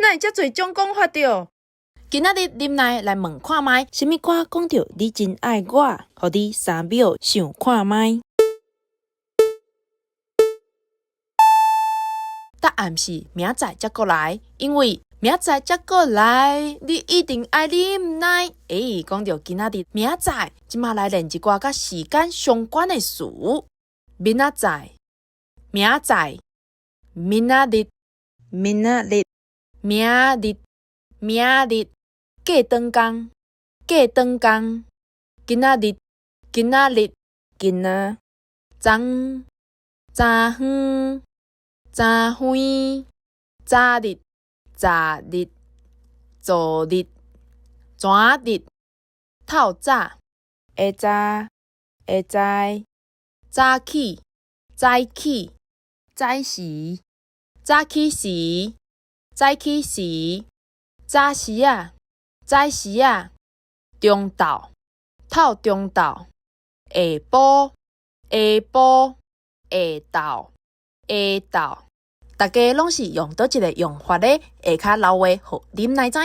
哪會遮濟種講法著？今仔日啉來來問看覓，啥物歌講著你真愛我，予你3秒想看覓。答案是明仔載才閣來，因為明仔載才閣來，你一定愛忍耐。欸，講著今仔日明仔載，這馬來練一寡佮時間相關的詞。明仔載，明仔載，明仔日，明仔日，明日，明日，過轉工，過轉工，今仔日，今仔日，今仔，昨，昨昏，昨昏，早日，昨日，昨日，昨日，透早，下早，下知，早起，早起，早時，早起時，早起時，早時仔，早時仔，中晝，透中晝，下晡，下晡，下晝，下晝，大家攏是用佗一个用法咧？下跤留話予啉來知。